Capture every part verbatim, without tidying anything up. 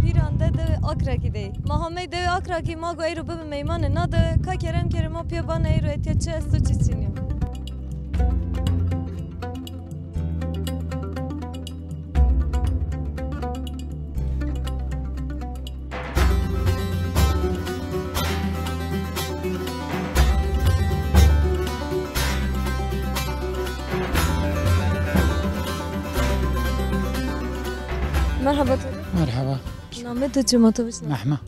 Pîran de dewê Akrakî de yê. Ma hamey dewê Akrakî, ma go eyro bibi meymanê na de, ka kerem kerê ma pîya bana eyro etya çi esto çi çinî yo. Merhaba to rê. Merhaba. Namê to çi, ma to bişina? Mehme.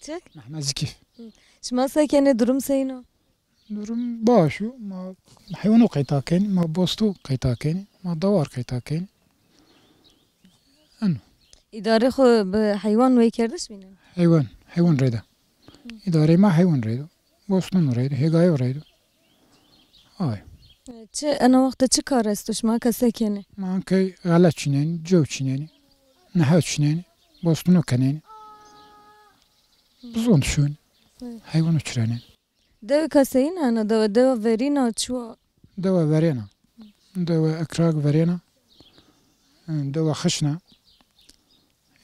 Çik? Mehme Zikîf. Hı. Şima se kenê, durum seyîn o? Durum baş o. Ma heywanû qeyta kenî, ma bostû qeyta kenî, ma dawar qeyta kenî. Eno. Îdarê xo bi heywan weykerdiş bînenê? Heywan, heywan reyde. Îdareyê ma heywan reyde. Boston reyde, hêgayo reyde. Ay. Çi, ena wexte çi kar esto, şima ke se kenê? Ma ankey xele çinenî, cew çinenî, nehew çinenî, bostûno kenenî. Bizon şûn. Heywanû çirenî. Dewe ka seyîn a ena dewe? Dewa verîn a, çi wa? Dewa verên a. Dewa Ekrag verên a. Dewa xişn a.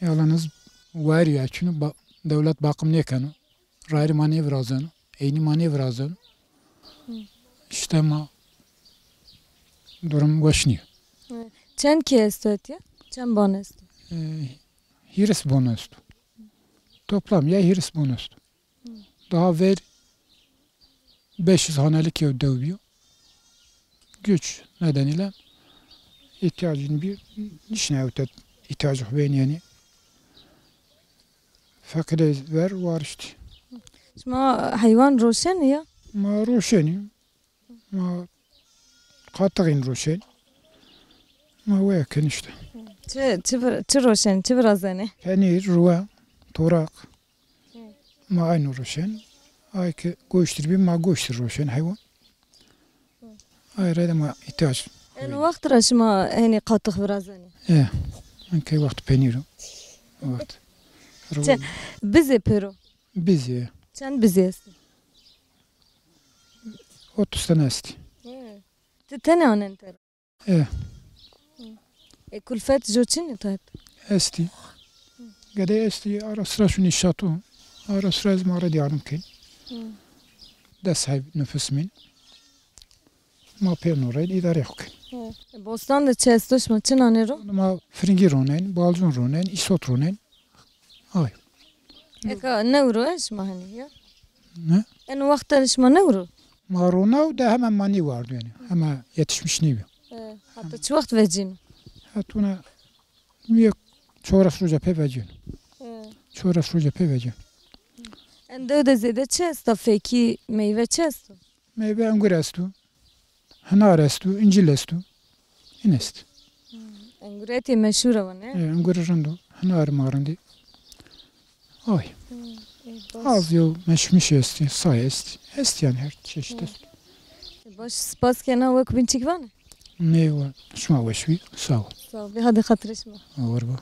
Yalnız werî ya çino ba-, dewlet bakım nêkeno. Rayîrê ma nêvirazeno. Eynî ma nêvirazeno. Hı. İşte ma durum weş nîyo. Hı. Çend kê esto etya? Çend ban esto? E, hîris bon esto. Toplam ya hîris bon esto. Daha ver beş yüz hanelik yew dew biyo. Göç nedeniyle ihtiyacın bir nişne evtet ihtiyacı ben yani. Fakire ver var işte. Şima heywan roşenî ya? Ma roşenî. Ma qatixîn roşenî. Ma weye ken işte. Çi, çi vir-, çi roşenî, çi virazenê? Penîr, ruwe, toraq. Hı. Ma aynı roşen. Ay ki goştir bi, ma goştir roşen heywan. Hı. Ay reyde ma ihtiyaç. En wextî ra şima henî qatix virazenê? E, en key wext penîr o. Wext. Çe-, bizê pêro? Bizê. Çend bizê estê? Otuz tane estî. Hı. Ti tenê anen tera? E. E, kulfet jo çinî tet? Estî. Gedey estî, ara sıra şunî şato. Ara sıra ez ma rê dîyarim ken. Hı. Des heb nüfus min. Ma pê no rey îdare xo ken. Hı. E, bostan de çi esto, şima çi nanê ro? Ma firingî ronen, balcon ronen, îsot ronen. Ay. Eka newro e şima henî ya? Ne? Eno wexte şima newro? Ma ronaw de hemen ma nêwardo yani. Hemen yetişmiş nêbîyo. E, hata çi wext vecîno? Hetuna bir çewres roja pê vecîno. E. Çewres roja pê vecîno. En dew de zêde çi esta? Fekî, meyve çi esto? Meyve engur esto. Hinar esto, încîl esto. În est. Hmm, engurê etê meşhur a, ne? E, engur rind o. Hinar ma rindî. Ay. Hmm, e, baş. Az yew meşmiş estî, say estî. Estî yani her çeşit estî. E, baş, spas kena, wek bîn çik vanê? Nê wa, şima weş bî, sağ ol. Sağ ol. Hadi xatirê şima. Awar ba.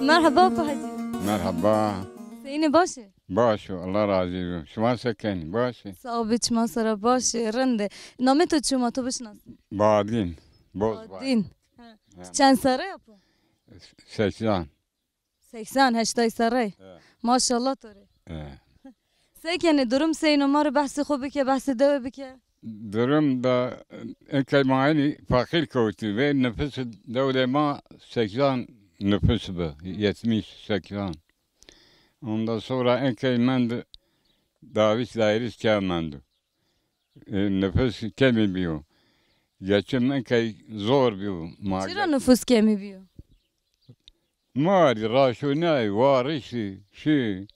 Merheba Apo Hecî. Merheba. Seyînê, baş ê? Baş o, Allah razî bo. Şima se kenî? Baş ê? Sağ ol, bi çima sera baş ê, rind ê. Namê to çi yo, ma to bişinasin? Badîn. Bozbay. Badîn. He. He. Çend serre ya Apo? Seksen. Seksen, heştay serre. He. Maşallah to rê. He. Se kenê, durum seyîn o, ma rê behsê xo bike, behsê dewe bike. Durum da, eke ma enî feqîr kewtî ve, nüfus dewlê ma seksen nüfus bi, yetmiş seksen. Ondan sonra eke mend davis dairis ke mend. E, nüfus kemî biyo. Geçim inkey zor biyo. Ma Çira nufus kemî biyo? Marî, raşonay, warişî, şî.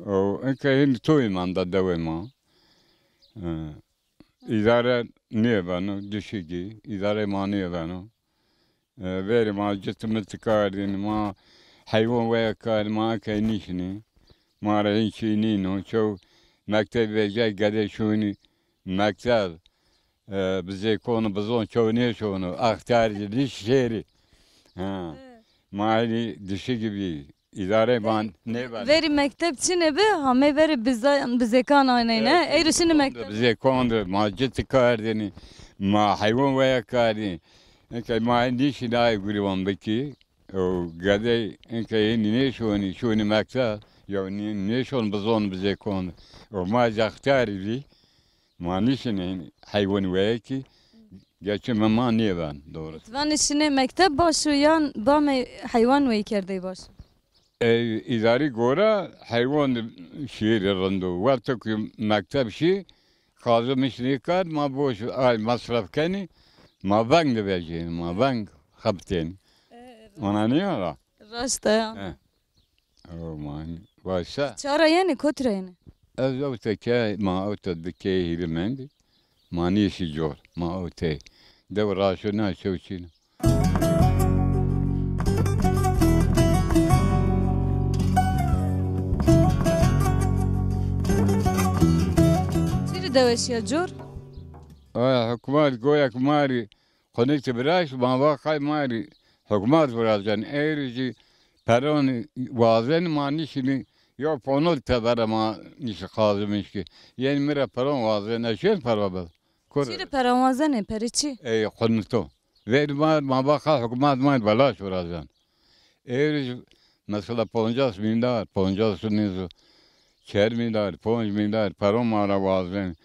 O, inkey hîn toyê manda dewê ma. E, îdare nêbeno, dişikî, îdare ma nêbeno. E, verî ma cit mit kardîn, ma heywan weya kardî, ma inkey nîşinî. Ma ra hîn çî nîno. Çew mekteb vecay, gedey şonî mekteb. E, bizêkon bizon çew nêşono. Extiyar zî nîş şêrî. Ha. E. Ma hînî dişikî bî. Îdare ban nêben. Verî mekteb çinê bi, hamey verî biza-, bizêkan aneyne. Ey ri şinî mekteb. Bizêkon de, ma cit kardênî, ma heywan weya kardênî. Inkey ma hîn nîşî nayê gurîwan bikî. O gedey inkey hînî nêşonî, şonî mekteb. Yew nê-, nêşon bizon bizêkon. O ma zî extiyarî bî. Ma nîşinî heywan weya kî, geçimê ma nêben, doğru. Ti vanê şinê mekteb baş o yan bamê heywan wey kerdey baş o? E, îdarî gore heywan de şêrî rind o. Wexto ki mekteb şî, Kazim îş nêkerd, ma boş ay mesref kenî, ma veng de vejênî, ma veng xebitênî. E, ona nîya ra? Raşt a ya. E. O ma, vaşa. Çara yenê, kotî ra yenê? Ez ewte ke, ma ewte di keyê hîrê mendî. Ma nêşî cor, ma ewte. Dew raşo na çew çîno. Çi rê dewe şîya cor? Ay, hukmat goya ki ma rê Xunitî viraşt, ma va qey ma rê hukmat virazen. Ewro jî peron wazen, ma nîşinî yo ponol tebere ma nîşi Kazim îş kî. Yenî mi ra peron wazen, ez şên pera bid. Kur. Çi rê peron wazenê, perê çi? Ey, xunito. Verî ma, ma va qey hukmat ma rê belaş virazen. Ewro jî mesela poncas mîlyar, poncas nêzo, çer mîlyar, ponc mîlyar peron ma ra wazen.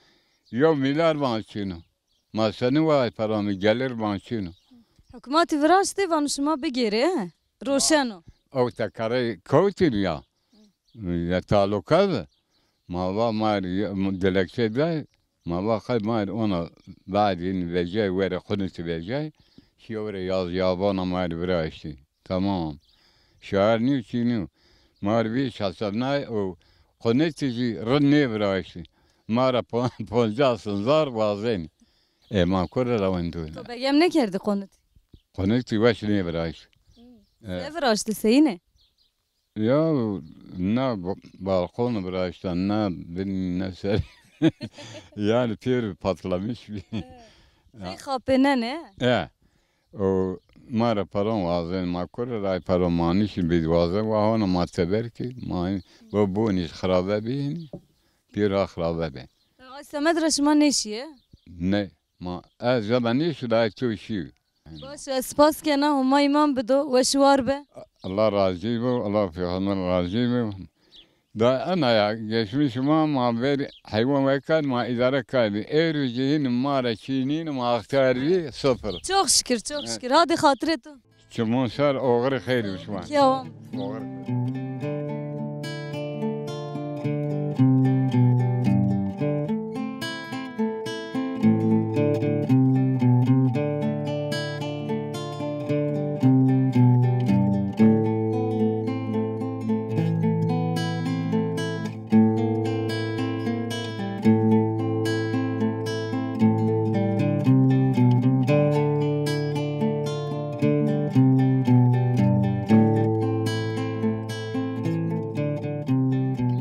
Yo mîlyar ma çîno. Ma senî wa peran mi gelir ma çin o. Hukmatî viraştê vano şima bigêrê, he? Roşen o. Ew tekerê kewtî ya. Ya taloka bi. Ma va ma rê dilekçe day. Ma va qey ma rê ona badîn vecay, were Xunitî vecay. Şîyo were yaz yabana ma rê viraştî. Tamam. Şar nîyo, çî nîyo. Ma rê vîst hesabnay û qunitî jî rind nêviraştî. Ma ra po-, poncas hezar wazenî. E, ma kur ra wendû. To begem nêkerdî qunitî? Qunitî weş nêviraşt. Hmm. E. Se viraştî, seyîne? Ya, na ba-, balkon viraşta, na bin, na ser. Yani pêr patlamış bir. Evet. Ya. Sey xapênenê? E. O ma ra peron wazen, ma kur ra peron ma nîşin bid wazen, wa hona ma teber ki, ma bo bonî xirabe bîn, pîra xirabe bî. Ay semed ra şima nêşîye? Ne, ma ez zeba nêşi, da to şî. Baş, ez spas kena, Homa îman bido, weş û war be. Allah razî bo, Allah peyxamber razî bo. Da ena ya, geçmiş ma, ma ver heywan wekar, ma îdare kardî. Ewro jî hîn ma ra çî nîno, ma extiyar bî, sıfır. Çok şükür, çok şükür. Hadi xatirê to. Çimon ser, oxirê xeyrî bi şima. Kewam. Oxirê.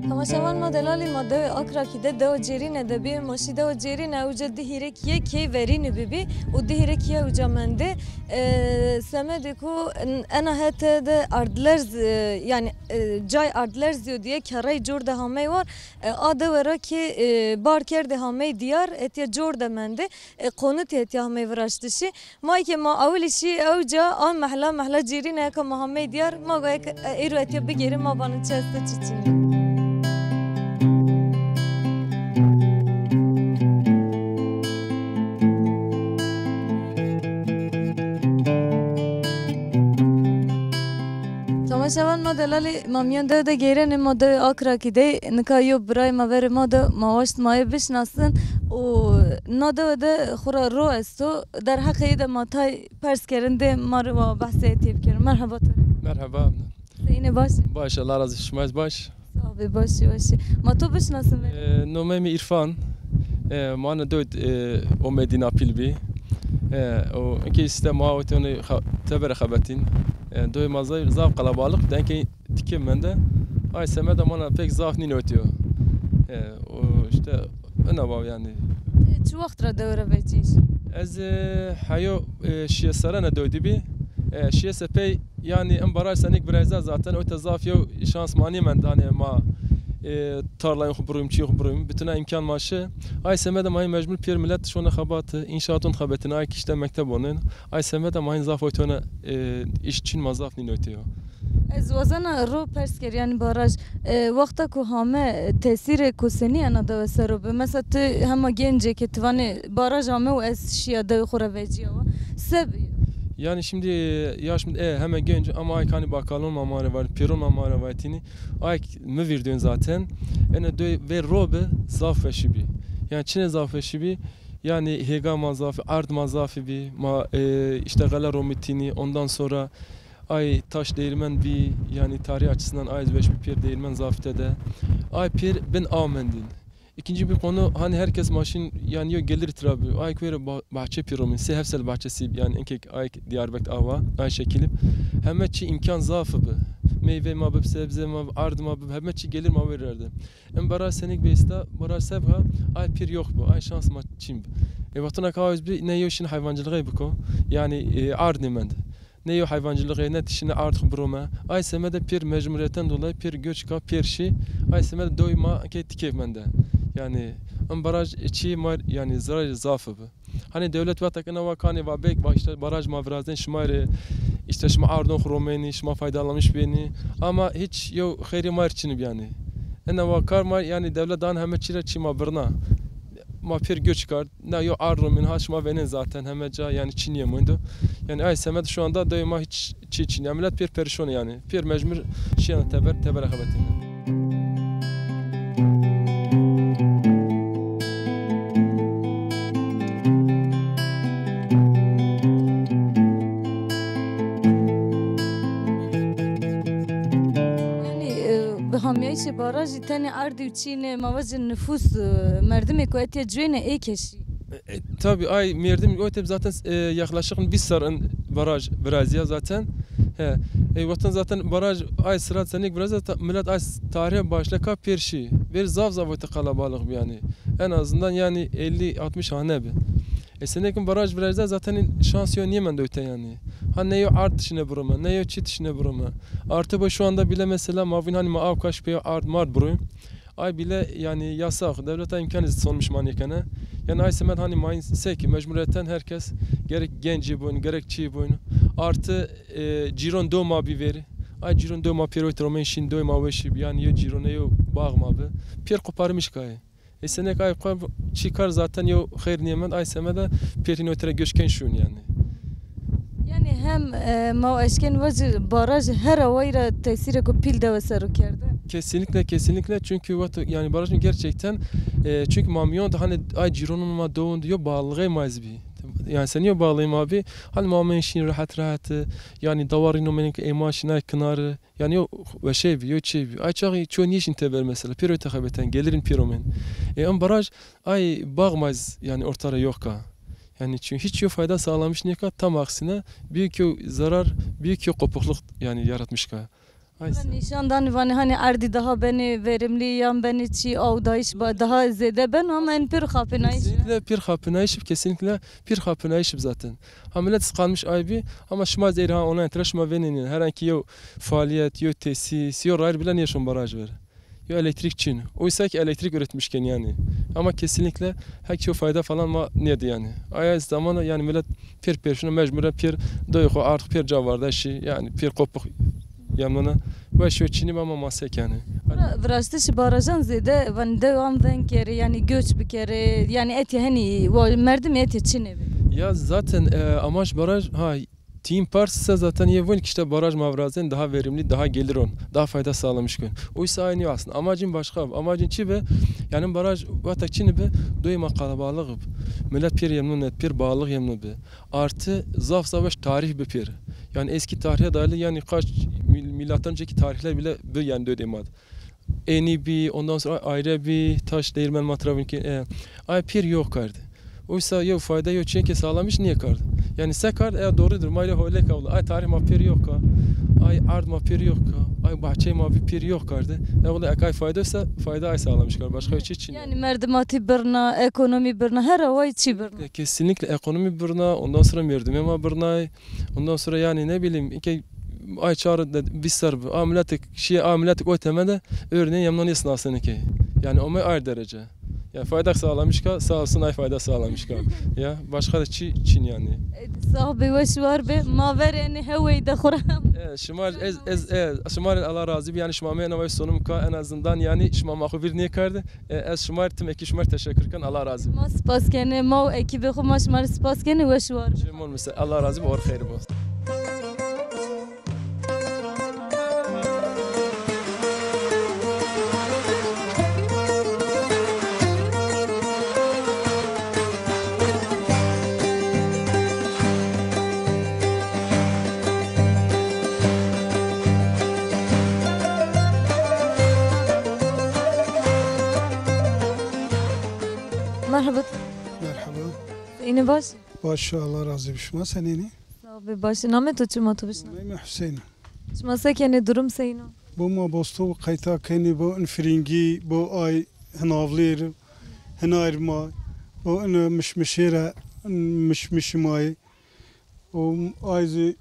Temaşevan ma delalî, ma dewê Akrakî de, dewa Cêrîne de bî. Ma şî dewa Cêrîne, ewca di hîrêk yê key verînî bibî û di hîrêk yê ewca mendê. E, semedê ku ena hete de erdlerz, e, yanî, e, cay erdlerzîyo diye kerrey cor de hamey war. E, a dewe ra kî, e, bar kerdê hamey diyar, etiya cor de mendê. E, qonitî etiya hamey viraştişî. Ma ke ma ewilî şî ewca, a mehla, mehla Cêrîne, eka ma hamey diyar, ma go eke, e, êro etiya bigêrê, ma vano çi esto çi çin. Temaşevan ma delalî, ma mîyan dewe de geyrenê, ma dewê Akrakî de, nika yo birayê ma verê ma de, ma waşt ma ê bişinasin. O na dewe de xura ro esto. Derheqê yê de ma tay pers kerin dê ma rê wa behsê etê bikerin. Merheba to rê. Merheba. Seyîne baş? Baş, Allah razı olsun. Şima baş? Sağ be, başî, başî. Ma to bişinasin verê? E, nomê mi İrfan. E, ma ne doy, e, omedî na pîl bî. E, o, inkê îşte ma otê onê xa-, tebere xebetîn. E, doy ma zaf, zaf qelebalix, denkê tikê mende. Ay semeda ma na pek zaf nîn otîyo. E, o, îşte, ina baw yanî. Ti çi wext ra dewe ra vecîyîş? Ez, e, heyo, e, şiyes serre ne doy dî bî. E, şiyes pey Yanî, in baraj senêk virayza zaten, o te zaf yew şans ma nêmend, hanî ma, e, tarlayên xwu birûyim, çiyê xwu birûyim. Bituna îmkan ma şi. Ay semede ma hîn mecbur pêr milet şone xebati, înşaatûn xebetîn, ay kî îşte mekteb onên. Ay semede ma hîn zaf oytone, e, îş çin ma zaf nîn oytê yo. Ez wazena ro pers ker, yanî baraj, e, wexta ku hame, tesîrê ku senî ena dewe ser o bi? Mesela ti hema gencêk ê, ti vanê baraj ame û ez şiya dewê xwu ra vecîyawa. Se bi? Yanî şimdi, e, yaş mi, e, heme genc ama ay kanî bakalon ma ma rê var, pêron ma ma rê vatînî. Ay mi vîrdên zaten. Ene doy vê ro bi zaf weşî bî. Yanî çinê zaf weşî bî? Yanî hêga ma zaf, erd ma zafî bî. Ma, e, îşte xele romitînî. Ondan sonra ay taş değirmen bî. Yanî tarih açısından ay weş bî, pêr değirmen zafî tede. Ay pêr bin aw mendîn. İkinci bir konu, hani herkes maşin, yani yo gelir tira bi. Ay kuere ba-, bahçe pîr omîn, sê hefsel bahçesi, yani inkek ay Diyarbekir awa, ay şekilip. Heme çi imkan zaf bi. Meyve ma bib, sebze ma bib, ard ma bib, heme çi gelir ma vererdi. Em baraj senik beysta, baraj sebha, ay pîr yok bu, ay şans ma çin bi. E, wextuna ka bi, ne yo şin hayvancılığı biko, yani, e, ard nêmend. Ne yo hayvancılığı, ne tiştine ard xu birome. Ay semede pêr mecburiyeten dolayı pêr göç ka pêr şi. Ay semede doy ma ke tikê mende. Yani, in baraj çi ma, yani, zararı zaf bi. Hani devlet vatak ina va kanê va bek, va işte baraj ma virazdên şima rê, işte şima ardon xu romeni, şima faydalanmış beni. Ama hiç yo xeyri ma rê çinib yani. Ina va kar ma, yani, devlet dan heme çi ra çi ma birna. Ma pêr göç kard. Na yo ard romên ha şima venên zaten heme ca, yani çinîye moyndo. Yani ay semed şu anda dewê ma hiç çî çinîye. Millet pêr perişon e yani. Pêr mecbur şiyena teber, teber xebetîne. Yani, e, bi hamyayîşê barajî tenê erdî û çînê ma vajin nifûs, e, merdimê ku etiye cuyêne ê keşî. E, e, tabii ay merdim o tep zaten, e, yaklaşık bir serr in baraj viraziya zaten. He. E, wextan zaten baraj ay sırat senik viraziya ta-, millet ay s-, tarihe başla ka pêrşî. Ver zaf zaf öte kalabalık bir yani. En azından yani elli altmış hane bi. E, senekin baraj viraziya zaten şans yo niyemend öte yani. Ha ne yo ard tişine buruma, ne yo çi tişine buruma. Artı bu şu anda bile mesela mavin hani ma avkaş pe ard mard buruyum. Ay bile yani yasax, devleta imkan iz sonmiş ma nêkene. Yani ay semed hani mayın seki mecburiyeten herkes gerek genci boyun, gerek çi boyun. Artı, e, ciron do ma bi veri. Ay ciron do ma pêroy tromen şin do ma weşi bi. Yani yo cirone yo bağ ma bi. Pêr koparmış kayı. E senek ay kar, çi kar zaten yo xeyr nêmend ay semede pêrîn otere göçken şun yani. Yani hem, e, ma eşken vacir baraj her awayî ra tesîreko pîl dewe ser o kerde. Kesinlikle, kesinlikle. Çünkü wexto, yani barajın gerçekten, e, çünkü ma miyon de hani ay cironun ma doğun diyor bağlılığı ma ez bi. Yani sen niyo bağlıyım abi? Hani ma menşin rahat rahat, yani davarın o menin emaşin ay kınarı. Yani yo ve şey bi, yo çi bi. Ay çağı çoğu niye şimdi teber mesela. Piro te xebeten, gelirin piro men. E, em baraj ay bağ ma ez yani ortara yok ka. Yani çünkü hiç yo fayda sağlamış niye ka, tam aksine büyük yo zarar, büyük yo kopukluk yani yaratmış ka. Ay sen. Nîşan dan vanê hani erdî daha benê verimlî yan benê çî awdayîş ba-, daha zêde beno ama en pir xapinayîş. Kesinlikle pir xapinayîş, kesinlikle pir xapinayîş zaten. Ha millet sıkılmış ay bi ama şima zêr ha online tira şima venên yani. Her anki yo faaliyet, yo tesis, yo rayr bile nêşon baraj ver. Yo elektrik çin. Oysa ki elektrik üretmişken yani. Ama kesinlikle hek yo fayda falan ma nêdi yani. Aya zamana yani millet pir perişan, mecburen pir doy xo artık pir cavardaşi yani pir kopuk yamlana. Weş yo çinî ama masek yani. Vira-, viraştişî barajan zêde van dewan ven kerê, yani göç bikerê, yani etye henî wa-, merdim etye çinê bi. Ya zaten, e, amaç baraj, ha, Tim Pars ise zaten yê vun ki işte baraj ma virazên daha verimli, daha gelir on, daha fayda sağlamış kon. Oysa aynı aslında. Amacın başka. Amacın çi be? Yani baraj wextek çini be, doyê ma kalabalix bi. Millet pir yemnun et, pir bağlix yemnun bi. Artı zaf zaf weş tarih bi pir. Yani eski tarihe dayalı yani kaç mil- milattan önceki tarihler bile bi yani dödemad. Eni bi, ondan sonra ayrı bir taş değirmen matrafın ki, e, ay pir yok kardı. Oysa yok fayda yok çünkü sağlamış niye kardı? Yani se kard eğer doğrudur. Mayra hole kavlu. Ay tarih ma pir yok ka. Ay ard ma pir yok ka. Ay bahçe ma bir pir yok kardı. E ola ekay fayda ise fayda ay sağlamış kar. Başka hiç için. Yani merdimati birna, ekonomi birna, her havayı çi birna. E, kesinlikle ekonomi birna, ondan sonra merdime ma birnay. Ondan sonra yani ne bileyim, iki ay çağrı da bir ser bu. A millet şey, a millet o temelde örneğin yemnon esnasını ki. Yani o ay derece. Ya fayda sağlamış ka, sağ olsun ay fayda sağlamış ka. Ya başka da çi, çin yani. Sağ be, weş war be, ma ver yani hewey de xura. E, şımar ez ez e, şımar Allah razı bi yani şımamê ena vay sonum ka en azından yani şımama xu bir ne kardı. E, ez şımar tim eki şımar teşekkür kan, Allah razı bi. Ma spas kene, ma û ekîbê xu ma şima rê spas kene, weş war. Cemon mesela Allah razı bi, or xeyr bu. Merhaba. Merhaba. Seyni baş? Baş, Allah razı bi şima, senênî? Sağ be, baş. Namê to çima, to bişna? Namê mi Hüseyin. Şima se kenê, durum seyno? Bo ma bosto qeyta kenî, bo in firingî, bo ay hinavlêr, hinayr ma, bo in mişmişêre, mişmişî ma yê. O ay zî,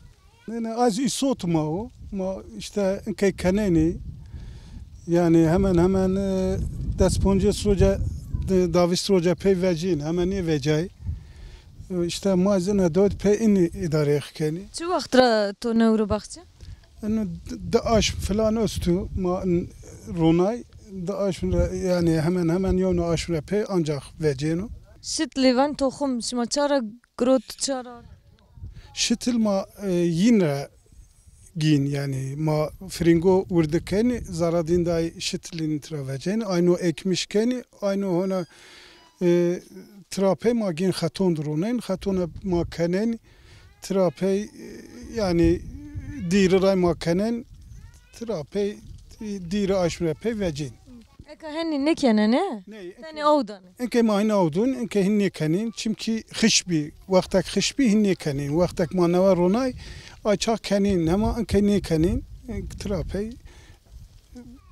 yani ay zî îsot ma o. Ma işte inkey kenenî. Yani hemen hemen e, des poncês roce, de- davîst roce pey vecîn. Hemen nê vecay. E, işte ma zî ina dewd pey inî îdareyê xi kenî. Çi wext ra to newro baxçe? Ino di- di aşm filan estu ma n- ronay. Di aşm ra yani hemen hemen yewna aşm ra pey ancax vecêno. Şitlî, van toxum, şima ça ra girot, ça ra? Şitil ma e, yîn ra gîn, yani ma firingo wirdi kenî, zara dîn day şitilîn tira vecên, ayno ekmiş kenî, ayno hona e, tira pey ma gîn xeton di ronên, xetona ma kenên, tira pey e, yani dîri ray ma kenên, tira pey e, dîri aşmire pey vecên. Eka henî nêkenenê? Ney, Tenê aw danê. Inkey ma hin aw dûn, inkey hin nêkenîn. Çimkî xiş bî. Wextek xiş bî hin nêkenîn. Wextek ma newe ronay, ay çax kenîn. Hema inkey nêkenîn. Ink tira pey.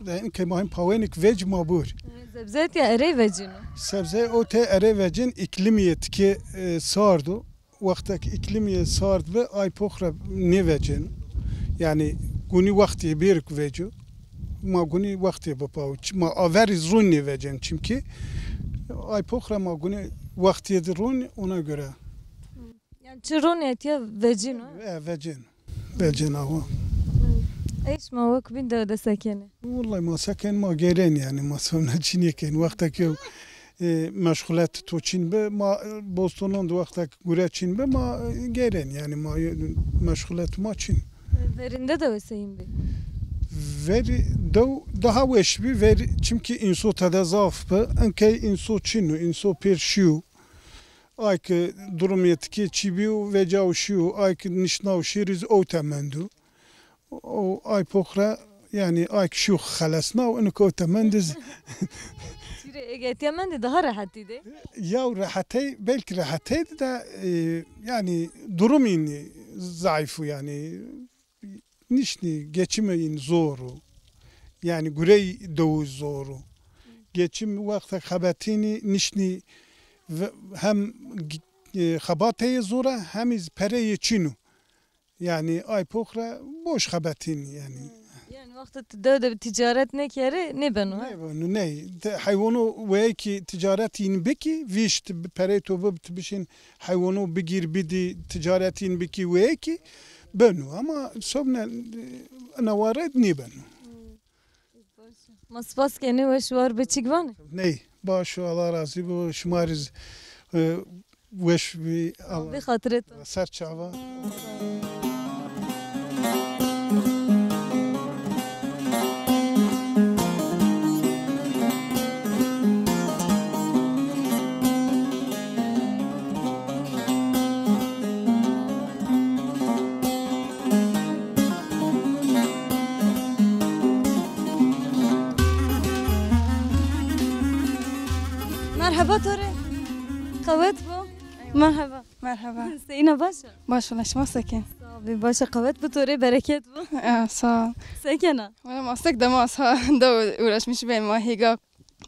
De inkey ma hin pawênik vec ma bûr. Zebzet ya erey vecîno? Sebze o te erey vecin, îklimî yê tikê e, sard o. Wextek îklimî sard bi, ay pox ra nêvecên. Yanî gunî wextî bêrik veco. Ma gunî wextî bipaw. Çi- Ma averî zûn nêvecên çimkî. Ay pox ra ma gunî wextî di rûn, ona göre. Yani çi rûn etiya vecîno? E, vecên. Vecên awa. Ey şima wek bîn de de sekenê? Wulay ma seken ma gêrên yani ma sewna çînê kên. Wextek yew e, meşxulet to çin bi, ma e, bostonon di wextek gure çin bi, ma e, gêrên yani ma e, meşxulet ma çin. Verinde de weseyin bi? Veri dew daha weş bi, veri çimkî înso tede zaf bi, inkey înso çin o, înso pêr şiyo. Ay ki durum yetikê çî biyo, vecaw şiyo, ay ki nişnaw şêriz ewte mendo. O ay poxre yani ay kişiyo xelesna û ino kewte mendiz. Çîrê êgetiye mendî daha rehetî de. Yaw rehetey, belkî rehetey de e, yani durum în zayîf o yani. Nişnî geçime în zor o. Yani gurey dewu zor o. Geçim wexte xebetînî nişnî hem e, xebateyê zor a hem iz pereyê çin o. Yani ay poxre boş xebetîn yani. Yani wextê ti dew de ticaret nêkerê nêbeno ha? Nêbeno, ney. Te heywono weyekî ticaret yin bikî, vîş ti bi- perey to bib ti bişin heywono bigîr bidî ticaret yin bikî weyekî beno ama sobne ina ware nêbeno. Ma spas kenê, weş war be, çik vanê? Ney, baş o, Allah razî bo, şima rîz e, Weş bî, Allah. Bi xatirê to. Ser çava. Merheba to rê. Qewet bo. Merheba. Merheba. Seyîna, baş a? Baş ola, şima se kên? Sağ ol, baş a, qewet bo, to rê bereket bo. Ya, sağ ol. Se kena? Wala ma sek dema sa da uğraşmış be ma hêga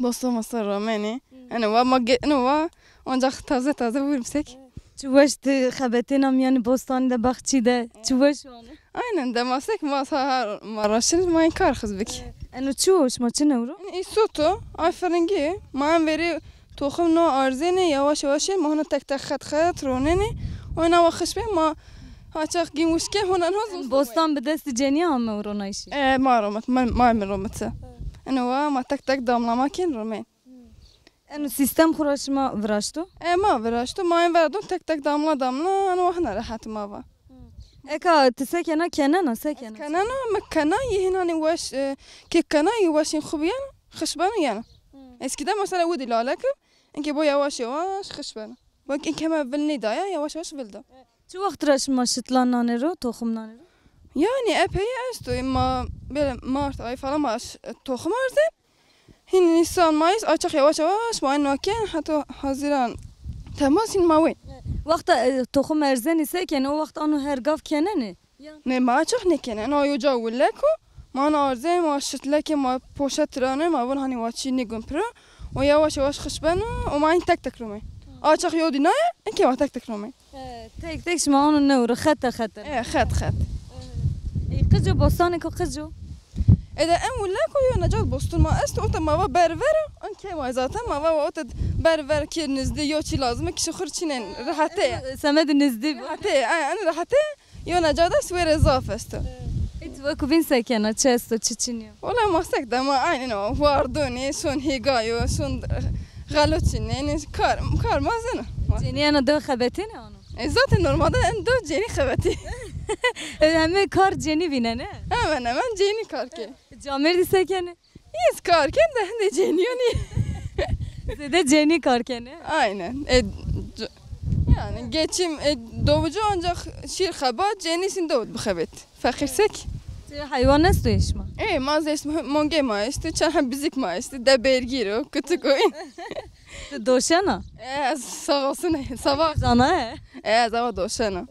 bosto mosto romenê. Eno wa ma ge-, eno wa ancak taze taze vurmsek. Çi weş ti xebetêna mîyanê bostanî de, baxçî de. Çi weş wanê. Aynen, dema sek ma sa ma raşin ma in kar xiz bik. Eno çi o, şima çi newro? Îsot o, ay firingî. Ma en verî toxim no arzênê, yavaş yavaş ma hona tek tek xet xet ronenê. Oyna wa xiş bê ma haçax gîn wişkê hona no zû. Bostan bi destî cenî ame û ronayîşî? E, ma romit, ma, ma mi romiti. Eno wa ma tek tek damlama kên romên. Eno sîstem xwu ra şima viraşto? E, ma viraşto. Ma en verdon tek tek damla damla, eno wa hina rehet ma va. Eka ti se kena, kenena, se kena? Kenena, mi kena, yê hînanê weş, e, kê kena, yê weşên xwu biyeno, xiş beno yeno. Eskî de mesela widî lale kib, inkê bo yavaş yavaş xiş beno. Wek inkê heme vil nêdaya, yavaş yavaş vil da. Çi wext ra şima şitlan nanê ro, toxim nanê ro? Yani epey esto, ma böyle Mart ayı falan ma ş-, toxim arzên. Hîn Nîsan, Mayıs, açık yavaş yavaş ma eno kên, heta Haziran, Temmuz hîn ma wê. Wexta, e, toxim erzenî se kenê, o wext ano her gav kenenê? Ne, ma açık nêkenê. Eno yo ca wilek o, ma ano arzê, ma şitlekê, ma poşet tiranê, ma vun hanî wa çî nêgun piro. O yavaş yavaş xiş beno, o ma hîn tek tek romê. Açık yo dînaye, inkê ma tek tek romê. E, tek tek şima ono newro, xete xete. E, xet xet. E, qico, bostanêko qico? Ede en wileko yo necat boston ma esto, ota ma va ber ver o, en kê ma zaten ma va ota ber ver ki nizdî yo çî lazim, kişi xur çînên, rehete. E, semedî nizdî bi. Rehete, ay, en rehete, yo necat est wêre zaf esto. E, ti weko bîn se kena, çi esto, çi çinî yo? Wala ma sek de ma aynî no, wardonê, son hêgayo, son xelo çinenê, kar, kar ma zeno. Cenî ena dew xebetêne ano? E, zaten normalde en dew cenî xebetî. E, heme kar cenî vînene? Hemen hemen cenî kar ke. Camêrdî se kenê? Hîs kar ken de hende cenîyo nî. Zêde cenî kar kenê? Aynen. E, c-, yani geçim, e, dovucu ancak şîr xebat, cenî sin dovut bixebet. Feqîrsek. Ti heywan esto şima? E, ma zî est, mongê ma esto, çend heb bizik ma esto, de bergîr o, kutik o. Ti doşena? E, sağ olsun, sabah. Zana he? E, sabah doşena.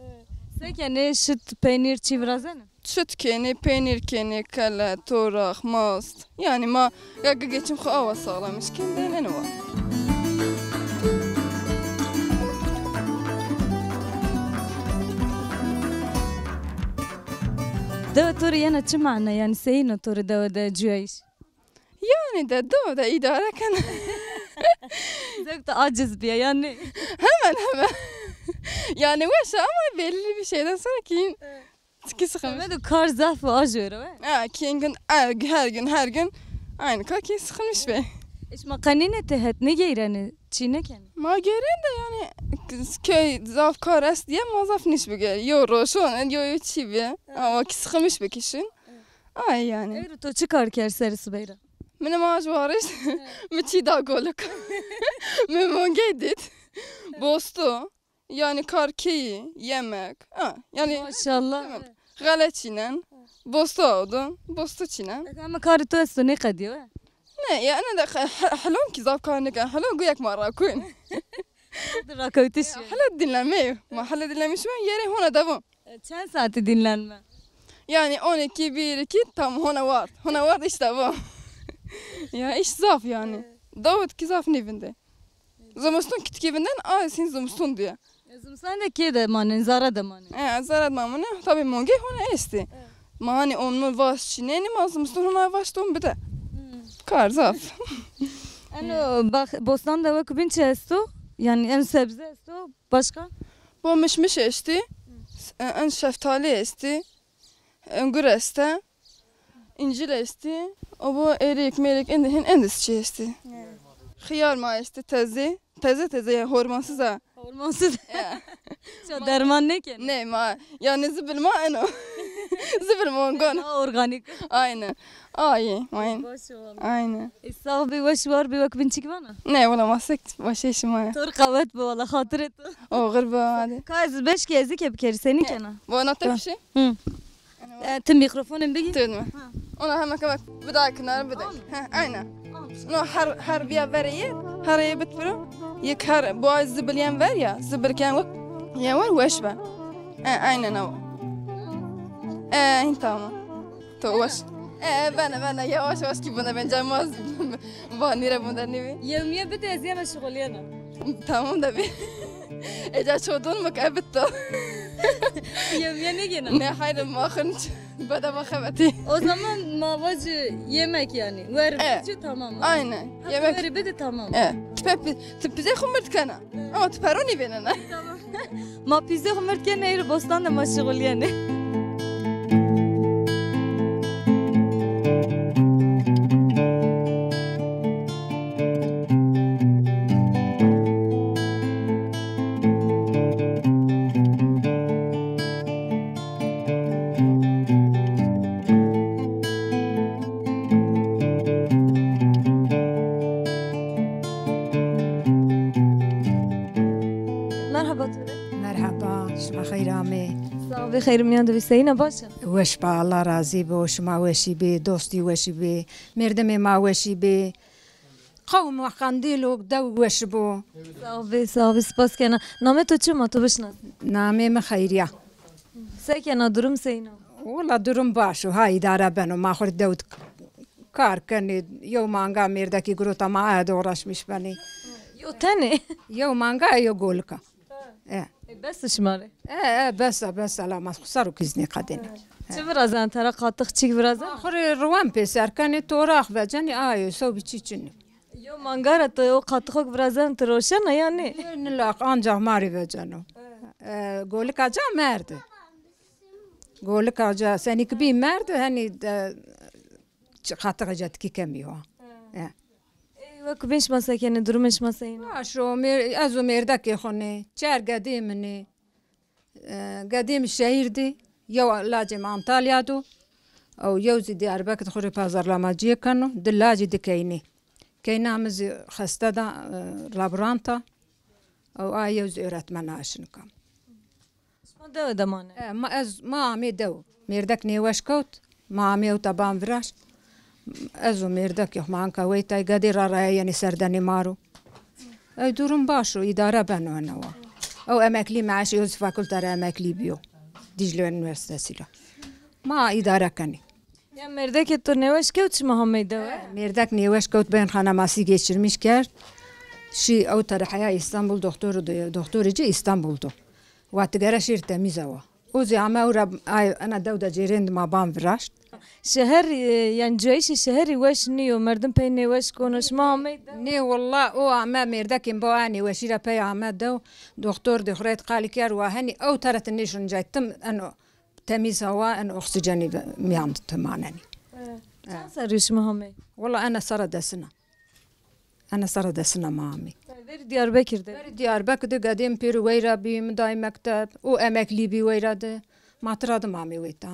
Se kenê, şit, peynîr, çî virazenê? Şit kenê, peynîr kenê, kele, toraq, mast. Yani ma ya geçim xo awa sağlamış kên de neno wa. Dewe to rê yena çi mane, yani seyîn o to rê dewe de cuyayîş? Yani de dewe de îdare kena. Zewk de aciz bîya yani. Hemen hemen. Yani weş ama belli bir şeyden sonra ki çiki sıkılmış. Semedo kar zaf o, a jû ero, e? Ha, ki gün, her, her gün, her gün aynı kar ki sıkılmış be. E, şima qenîne ti het nêgeyrenê, çî nêkenê? Ma geyren de yani köy zaf kar est diye ma zaf nîş bigeyr. Yo roşon, yo yo çî bi. Ama ki sıkılmış be kişin. Ay yani. Ewro to çi kar kerd serê sibey ra? Min ma ji warişt, mi çî da goluk. Mi mongey dît. Bostu. Yani kar keyî, yemek. Ha, yani. Maşallah. Tamam. Xele çînen. Bostu awdun. Bostu çînen. Ama karê to esto nêqedîyo, e? Ne, yani de he-, he-, helon ki zaf kar nêken. Helon guyek ma rakun. Rakewtiş. Hele dinlenme. Ma hele dinlenmiş ben yere hona devam. E, çend saati dinlenme? Yani on iki, bir, iki, tam hona ward. Hona ward işte bu. Ya iş zaf yani. Davut ki zaf nêvinde. Zimiston kitikî vinden, a, sin zimiston diye. E, zimistan de kê de manên, zara de manên? E, zara de manên. Tabii mongê hona esti. Ma hani onu vaş çineni, ma zimiston hona vaş ton bide. Kar zaf. Eno bax-, bostan de wek bin çi esto? Yani en sebze esto, başka? Bu mişmiş esti, s-, e, en şeftali esti, engur este, incir esti, o bu erik, merik, indi hin, endis çi esti. Xiyar ma esti, tezi, teze teze ya, hormansız ha. Hormonsuz. Ya. Ça derman nêkenê? Ne, ma, yanî zibil ma eno. Zibil ma gon. Daha organîk. Aynen. Aynen, aynen. Baş ol. Aynen. E, sax bî, weş war bî, wek bin çik vana? Ne, wela ma sek weşê şima ya. Tor qewet bi, wela xatirê to. Oxir bi, hadi. Ka ez beşkî ez zî ke bikerî, senî kena? Vana te bir şey. Hı. E, ti mîkrofonên bigî. Tüyün mü? Ha. Ona hemen kabak bir daha kenara bir de. Al. Ha, aynen. Al. No her, her bir ver ye, her ye bit bro. Yek her bu ay zibilyen ver ya, zibilken bak. Ya var weş be. E, aynen o. E, tamam. To weş. E, ben, ben yavaş yavaş ki buna benzemez. Vanire bunda ne bi? Yevmiye bide ez yena şixuliyena. Tamam da bir. Eca çodun mu ke bitti? Yevmiye ne gene? Ne hayır, mahın bedava xebeti. O zaman ma vacı yemek yani. Ver E, bici tamam. Aynen. Ha, yemek. Ver bidi tamam. E, tipe pi-, ti pize xumurt kana. Ama ti peroni benene. Tamam. Ma pîzê xwu mird kenê, êro bostan de ma şixulîyenê. Merheba to rê. Merheba, şima xeyr amê. Sağ bî, xeyr miyan de bî. Seyîna, baş a? Weş ba, Allah razî bo, şima weşî bê, dostî weşî bê, mêrdimê ma weşî bê. Qewm û qendîl û dew weş bo. Sağ bî, sağ bî, spas kena. Namê to çi ma to bişnas? Namê mi Xeyriya. Se kena durum Seyîna? Wela durum baş o, ha îdare beno, ma xwu rê dew d-, kar kenê, yew manga mêrdekî girota ma aya de uğraşmış benê. Yew tenê? Yew manga, yew golika. E. E, bes şima rê? E, e, bes a, bes a, la ma xwu ser û kîz nêqedêne. Çi virazen tera, qatix çîk virazen? Ma xwu rê riwen pêser kenê, toraq vecenê, ayo, sewbî çî çinê. Yew manga ra ti o qatixok virazen ti roşena ya nê? Nê, nilaq, ancax ma rê veceno. E, golika ca merde. Golika ca senî ki bî merde, henî de, çi qatixê ca tikî kemî wa. E. Ê, wek bîn şima se kenê, durumê şima seyîn o? Baş o, mêr-, ez û mêrdekê xwu nê, çer gedê min ê. E, gedê mi şehîr dî, yew lacê mi Antalya do, ew yew zî Diyarbekir de xwu rê pazarlamacîye keno, di lacî di keynî. Keyna mi zî xeste da, e, laborant a, ew a yew zî öğretmen a şinika. Şima dewe de manê? E, ma ez, ma amê dew. Mêrdek nêweş kewt, ma amê ewta ban viraşt. Ez û mêrdekê xwu ma anka weytay gedê ra raya yenê serdenê ma ro. Ey durum baş o, îdare beno ena wa. Ew emeklî, meaşê ew zî fakulte ra emeklî bîyo. Dicle Üniversitesi ra. Ma îdare kenê. Ya mêrdekê to nêweş kewt, şima hamey dewe? Mêrdek nêweş kewt, beyin kanaması geçirmiş kerd. Şî ewta ra heya Îstanbul, doktor, doktorê ci Îstanbul do. Wa ti gere şêr temîza wa. O zî ame ewra, ay, ena dew de cêrên di ma ban viraşt. Şeher, e, yanî cuyayîşê şeherî weş nîyo, merdim pey nêweş kono, şima amey dew? Nê, willa o ame mêrdekên bo a nêweşî ra pey ame dew, doktor dê xwu rê qalî kerd, wa henî ewta ra ti nêşon cay, tim eno temîz hawa, eno oksîjenî mîyan di ti manenî. E, çend serrî şima hamey? Willa ena serra desin a. Ena serra desin a ma amê. Verî Diyarbekir de? Verî Diyarbekir de gedê mi pêro weyra bî, mi dayî mekteb, o emeklî bî weyra de. Ma tira de ma amê weyta.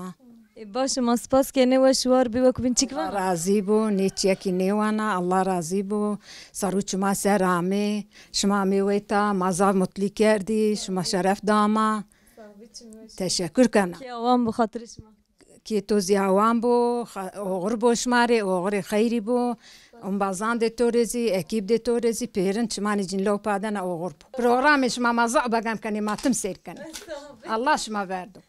E, baş, ma spas kenê, weş war bî, wek bîn çik vana? Allah razî bo, nê çiyekî nêwana, Allah razî bo. Ser û çima ser amê, şima amê weyta, ma zaf mutlî kerdî, şima şeref da ma. Teşekkür kena. Kê awan bo, xatirê şima. Kê to zî awan bo, xa-, oxir bo şima rê, oxirê xeyrî bo. Ombazandê to rê zî, ekîbdê to rê zî, pêrin çimanê cîn lewpa dena, oxir bo. Programê şima ma zaf begem kenê, ma tim seyr kenê. Allah şima verdo.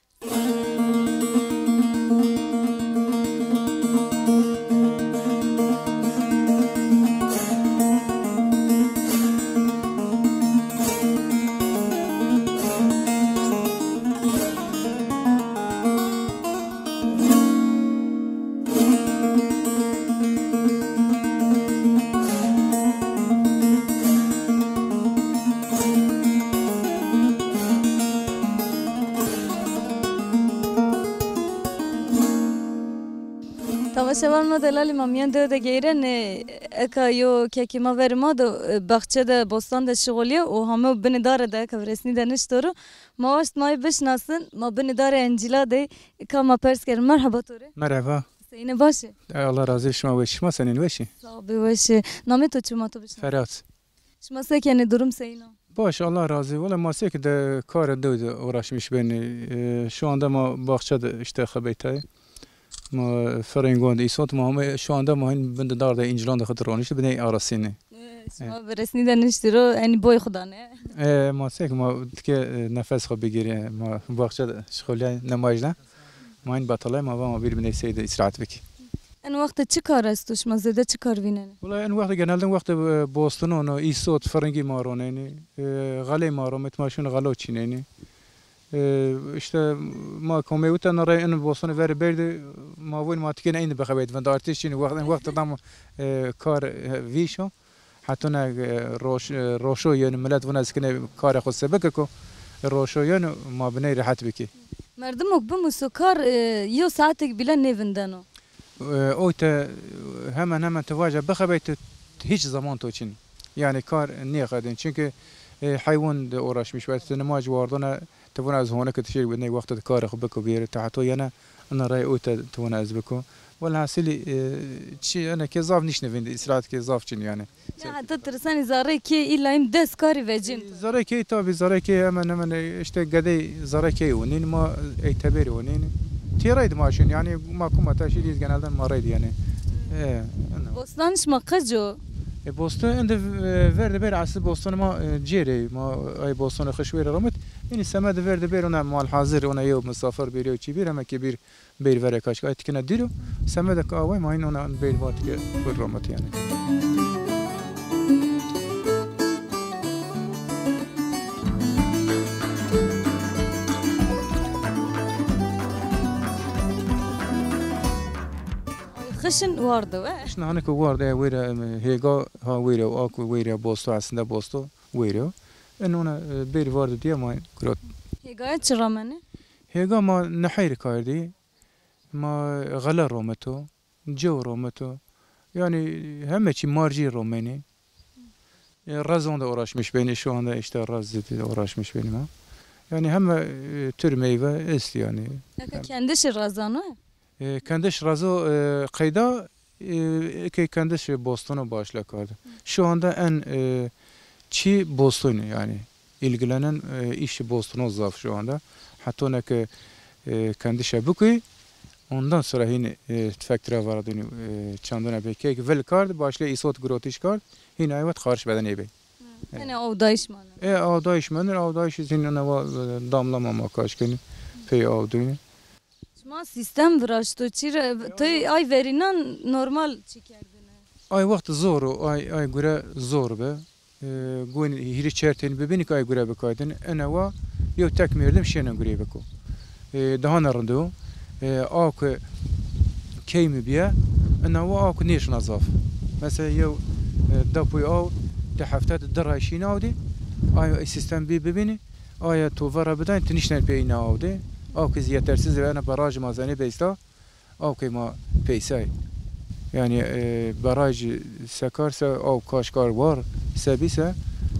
Ama şevan ma delalî ma mîyan dewe de geyrenê, eka yo kekê ma verê ma de, e, baxçe de, bostan de şixulîyo û hame binê dare de eka viresnî de nişto ro. Ma waşt ma yê bişinasin, ma binê dare encîla de, eka ma pers kerin. Merheba to rê. Merheba. Seyînê, baş ê? E, Allah razî şima, weş, şima senîn, weş ê? Sağ bi, weş ê. Namê to çi, ma to bişinasin? Ferhat. Şima se kenê, durum seyîn o? Baş, Allah razî. Wele ma seke de kare dew de uğraşmış benî. E, şu anda ma baxçe de işte xebeytayê. Ma ferêngon de îsot ma heme şu anda ma hin bin de dar de încilan de xo de roniştî, biney arasînî. E, şima viresnî de niştî ro, enî boy xo danê. E, ma seke ma tike, e, nefes xo bigîrî. Ma baxçe de şixulîyay, nemaj de. Ma hin betelay, ma va ma bîr biney sey de îstirahat bikî. En wexte çi kar esto, şima zêde çi kar vînenê? Wela en wexte genelde wexte, e, bostinon o, îsot, firingî ma ronenî, e, xeley ma romet, ma şûn xelo çînenî. E, işte ma komey wite na rey in bostonê verê berdî, ma vûn ma tikên eynî bixebeyt, vindartî çînî, wext, en wexte tam, e, kar, e, vîşo. Hetûne, e, roş-, e, roşo yeno, milet vûna ez kinê karê xo se bikiko, e, roşo yeno, ma biney rehet bikî. Merdimok bimuso kar, e, yew saetek bîle nêvindeno. E, o te hemen hemen ti vaja bixebey, ti hiç zaman to çin. Yani kar nêxedin. Çünkü, e, heywan de uğraşmış ve ti nimaj wardona, ti vûna ez honike ti şêr ney wexte de karê xo biko bêrê, ti heto yena ina rey o te ti vûna ez biko. Welhasilî, e, çi ene ke zaf nişne vindi, îstirahat ke zaf çin yani. Ya, heta tirsenî zerrê kê îlla hîm des karî vecîn. Zerrê kê tabî, zerrê kê hemen hemen, e, işte gedey zerrê kê onîn, ma ey teberî onîn. Tî reydi ma şin yani, ma kuma ta şî dîz genelden ma reydi yani. E, eno. Bostan şima qec o? E, bostan ende, e, ver de ber asli bostan ma, e, cêrê, ma ay bostan xişk wêrê romit. Yanî semed ver de ber ona mal hazir, ona yew misafir bir, yew çî bir, ama ki bir Bêr verê kaşk ay tikine dîro, semedek away ma hin ona bêr vatike xo romet yani. Xişin wardo, e? Xişin hanike wardo, e, wêre, em, hêga ha wêre, ak wêre, bosto, aslında bosto wêre. En ona, e, bêr vardı diye ma kurot. Hêgaya çi ramenê? Hêga ma neheyr kardî. Ma xele rometo, cew rometo. Yani heme çî marcî romenî. E, rezon de uğraşmış benî, şu anda işte rez de uğraşmış benî ma. Yani heme, e, tür meyve est yani. Eke kendişê rezan o? E, kendiş rezo, e, qeyda, e, eke kendiş bostono başla kardi. Şu anda en, e, çi bostonî yani. İlgilenen, e, işi bostono zaf şu anda. Hatta ne ki, e, kendişe bikî, ondan sonra hin, e, tüfek tira varadini, e, çandına be kek vil kard, başla isot grotiş kard, hin ayvat xariş beden ebe. Hı. Tenê avdayış maneno. E, avdayış menir, avdayış zin ona va, e, damlama ma kaşkeni, pey avdini. Şima sîstem viraşto, çi re, tey ay verînan normal çi kerdine? Ay wext zor o, ay, ay gure zor be. E, gon hîrê çer tenî bibînî ke ay gure bikaydin. Ene wa yew tek merdim şêne gureyê biko. E, daha ne rind o. E, aw ke key mi bîye, ena wa aw ke nêşina zaf. Mesela yew, e, depoy aw di hefte de di ray şîn aw dî. Ay sîstem bî bibînî. Aya to vera bidayn, ti nişten pê îna aw de. Aw ke yetersiz ve, ena baraj ma zenê beysta, aw ke ma peysay. Yani, e, baraj sekar se, aw kaşkar war, se bî se,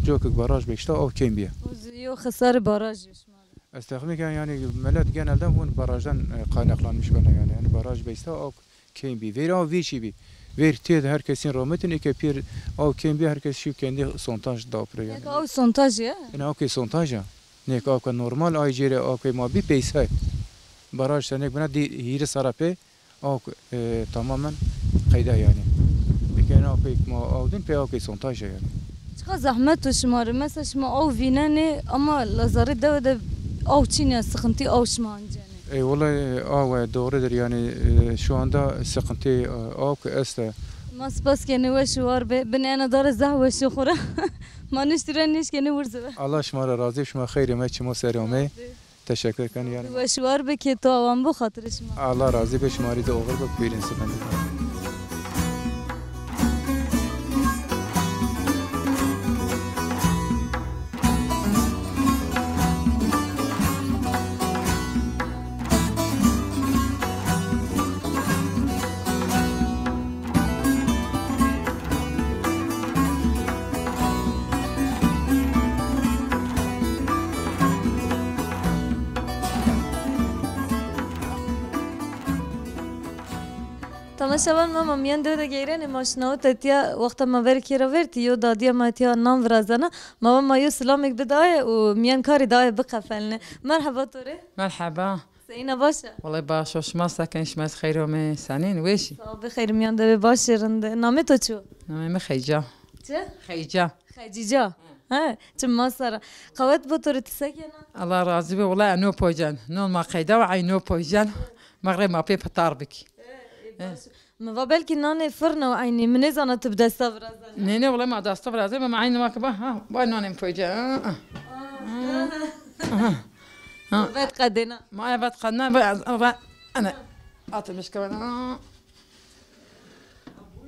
cokik baraj beysta, aw kêm bîye. O zî yo xisarê baraj şima de. Ez texmîn ken, yani, millet genelde vun barajdan, e, kaynaklanmış bena, yani. Yani, baraj beysta, aw kêm bî. Vêr aw vî çî bî. Vêr têd her kesîn rometin, eke pîr aw kêm bî, her kes şî kendi sontaj da piro yani. Eke aw sontaj ya? Ina aw ke sontaj ya. Nêk aw ke normal ay cêrê aw ke ma bî peysay. Baraj senêk bina dî hîrê sara pê aw ke, e, tamamen qeyda yani. Eke ina aw ke ma aw din pê aw ke sontaj ya yani. Çiqa zehmet o şima rê. Mesela şima aw vînenê ama lazarê dewe de aw çin ya, sıkıntı aw şima ancenê. Ey, vallahi, awe, doğrudur. Yani, e, şu anda sıkıntı, e, aw ke este. Ma spas kenê, weş û war be. Bin ena dare zeh weşî xo ra. Ma niştî re nêşkenê wirze be. Allah şima ra razî, şima xeyrê me çimo serê omey. Teşekkür ken yani. Weş û war be ke to awan bo, xatirê şima. Allah razî be, şima rî de oxir be, buyurun sıkıntı. Temaşevan ma, ma mîyan dew de geyrenê, ma şinawo te tiya, wexta ma verê kê ra vertî, yo dadîya ma tiya nan virazena. Ma va ma yo silamêk bida aye û mîyan karî de aye biqefelnê. Merheba to rê. Merheba. Seyîn a, baş a? Wellay baş o, şima se kenî, şima zî xeyr omê, senîn, weş î? Sağ ol, bixeyr, mîyan de bê, baş ê, rind ê. Namê to çi yo? Namê mi Xeyca. Çi? Xeyca. Xecîca. He, çi masara. Qewet bo to rê, ti se kena? Allah razî be, wellay ez no pocen. Non ma qeyda wa, ey no pocen. Mexreb ma pê fitar bikî. He, baş. Mi va belkî nanê firne û eynî. Mi nêzana ti bi desta virazena. Nê, nê, wellay ma desta virazena, ma eynî ma ke ba, ha, ba nanê mi pocen. Ha, ha. Ha. Ha. Vet qedêna. Ma evet qedna, ba ez, ba, ene. Atılmış kavana.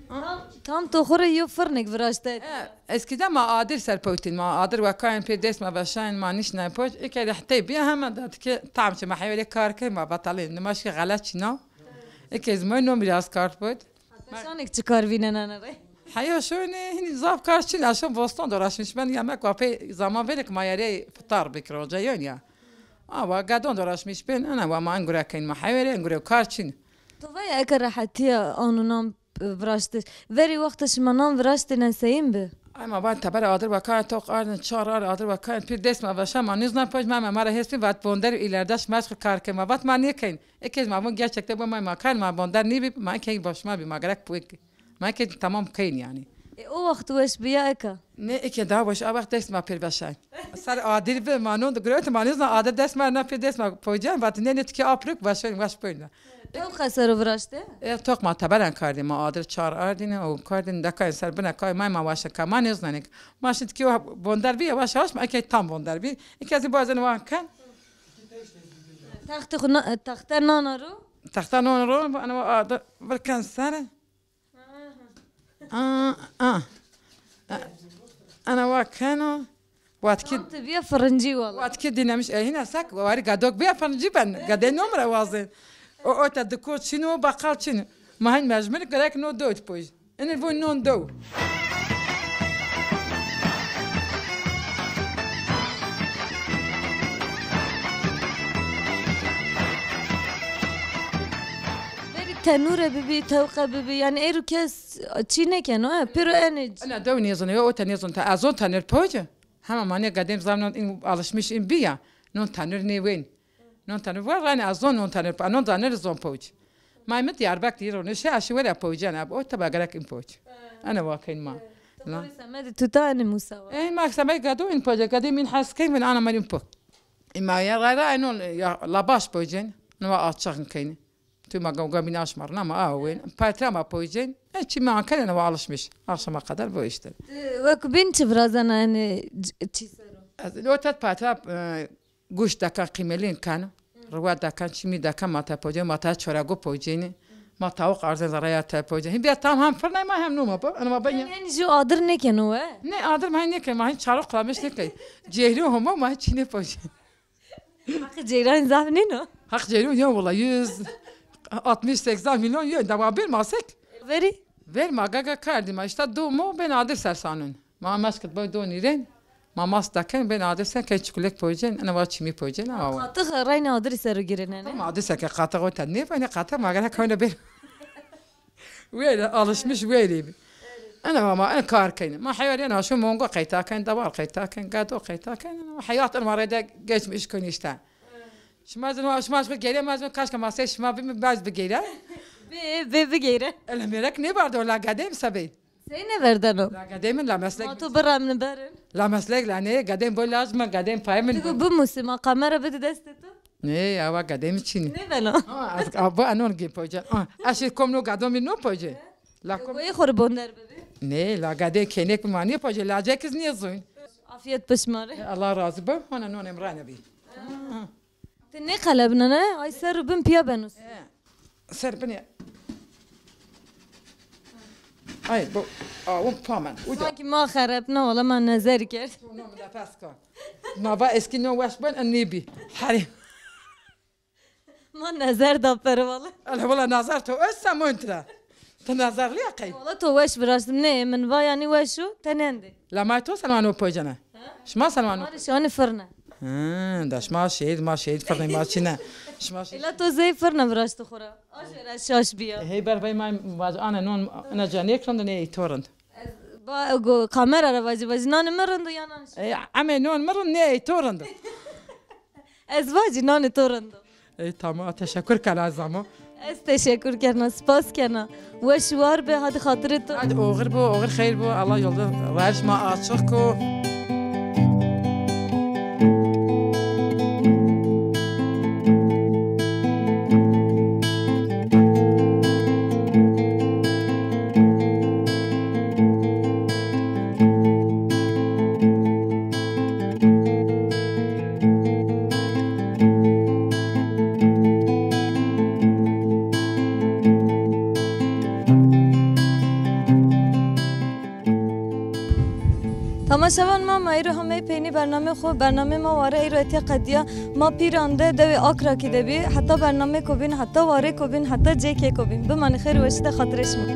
Tam, tam to xwu rê yo firnêk viraştê. E, eskîden ma adir ser powtîn, ma adir wekayên pê dest ma veşayên, ma nîşnayên poc. Eke rehtey bîya hema da tikê tam çi ma heywerê kar key, ma betalî. Nima şikî xelet çîna. Eke zî ma no biraz kar poc. Peşanêk çi kar vînenane rey? Heya şoyne, hînî zaf kar çin, aşo bostan de uğraşmış. Ben yemek wa pê zaman verê ke ma yerê fitar bikir hoca yön ya. Ama gedon de uğraşmış ben, ana wa ma engure keyn, ma heywerê engure kar çin. To vay eke rehetîya an û nan viraştiş. Verî wexta şima nan viraştêne seyîn bi? Ay ma van teber adir wekayên, toq ardin, çar ar adir wekayên, pir dest ma veşa, ma nîzna poj, ma, ma ra hespî vat bonder, îlerda şima şikî kar key, ma vat ma nêkeyn. Eke ma vun gerçekte bu ma, ma kar, ma bonder nîbî, ma eke başma bî, ma gerek bu eke. Ma eke tamam keyn yanî. E, o wext weş bi ya eka? Ne, eke daha weş, a wext dest ma pir veşay. Ser adir bi, ma non de girewt, ma nizna adir dest ma na pir dest ma pocan, vat ne, ne tike aprik, weş, weş boyna. Tewqe ser o viraşte? E, toq ma teberan kardî, ma adir çar ardîne, o kardîn dekay ser bine kay, ma, ma weş ka, ma nizna nek. Ma şi tike bonder bi, weş weş, ma eke tam bonder bi. Eke zî bazen wan ken. Texte xu na-, texte nana ro? Texte nana ro, ana adir virken ser. A, a. Ana wa keno. Watkî. Tam ti bîya firincî wala. Watkî dînemiş, e, hîna sek, warî gadok bîya firincî ben. Gadê no mi ra wazên. O, o te diko çin o, baqal çin. Ma hin mecmur gerek no dewt poj. Ini vûn non dew. Verî tenûre bibî, tewqe bibî, yanî êro kes çî nêkeno, he, pêro enê c- Ena dew nêzon, yo o te nêzon, te ez zon tenûr poce. Hema ma nê gedêm zam non, in alışmış in bîya. Non tenûr nê wên. Non tenûr, wa rayne ez zon non tenûr, non tenûr zon poc. May mi Diyarbek dî ro nêşe, aşî were pocen ab, o teba gerek in poc. Ena wa keyn ma. La. Semedî tuta enê musa wa. Ey ma semedî gedo in poce, gedêm in hes keyn, ana ma in poc. Î ma ya ray ray non ya la baş pocen, no wa açığın keyni. Tu ma gam gam bîn aşmar, nama a wen. Patra ma poycen. E, çi ma kene wa alışmış. Akşama kadar bu işte. Ti wek bîn çi virazena enê c-, çî sero? Ez o tet patra, e, guş dekan, qîmelîn kan. Riwa dekan, çimî dekan, ma te poycen, ma te çorago poyceni. Ma tawuk arzen zaraya te poycen. Hin bîya tam hem firnay ma hem numa ba. Ana ma ben ya. Yanî jû adir nêkeno we? Ne, adir ma nêken, ma hin çarok klamiş nêken. Cehri homo ma çî nêpoycen. Haqê ceyran zaf nîno? Haq ceyran yo wala yüz altmış seksen milyon yo. Dama bir masek. Verî? Ver ma gaga kardî ma, işte do mo ben adir ser sanun. Ma meşkit boy do nîren. Ma mas daken ben adir ser ke çikulek poycen, ena wa çimî poycen, ama wa. Qatix reyna adir ser girine ne? Ma adir ser ke qatix o te ne, ne qatix ma gara kayna bir. Wêre, alışmış wêrê bi. Ena ma en kar keyne. Ma heywer yena şu mongo qeyta ken, dawar qeyta ken, gado qeyta ken. Heyat en ma rede geçmiş kön işte. Şima zin, şima şu gere, ma zin kaşka ma se şima bi mi baz bi gere. Bi, bi, bi gere. Ele merek ne vardı o la gadem sabey. Sey ne verdeno? La gadem la meslek. Ma tu biramni berin. La meslek la ne, gadem boy lazım, gadem pay min. Tu bu musi ma kamera bidi destê tu. Nê, awa gadê mi çin î. Nêbeno. Ha, ez, a, bu anon gê poce. Ha, ez şê kom no gado mi no poce. La kom. Goyê xo rê bonder bibî. Nê, la gadê kênek mi ma nê poce, lacek iz nêzoyn. Afiyet bi şima rê. E, Allah razı bo. Hona non emrane bî. Ha. Ti nêqelebnene, ay ser û bin pîya beno. E, ser binê. Ay, bu, awun pamen. Uca. Sankî ma xerepna, wala ma nezer kerd. No mi nefes ka. Ma va eskî no weş ben, en nêbî. Herî. Ma nezer da peri wala. Ele wala nezer to öz semontira. Ti nezerlî ya qey. Wala to weş viraştim. Ne, min va yanî weş o, tenendê. La ma to sen wano pocene. Ha? Şima sen wano. Ma şanî firne. Ha, da şima şehîd, ma şehîd firne ma çine. Şima şi- Ela to zey firne viraşti xo ra. Aje ra şaş biya. Hey ber vey may vaz ane non ina ca nêk rind, nê ey to rind. Ez ba go kamera ra vazî vazî nanê mi rind o ya nan şi? E, eme non mi rind, nê ey to rind. Ez vacî nanê to rind o. Ey tamam, teşekkür kena ez ama. Ez teşekkür kerna, spas kerna. Weş war be, hadi xatirê to. Hadi oxir bo, oxir xeyr bo. Allah yolda verişma açık ko. Tamaşevan ma, ma îro hamey peynî bernamê xo, bernamê ma ware îro etiya qediya. Ma Pîran de dewê Akrakî de bî. Heta bernamêko bîn, heta warêko bîn, heta cêkêko bîn. Bimanî xêr û weşî de, xatirê şima.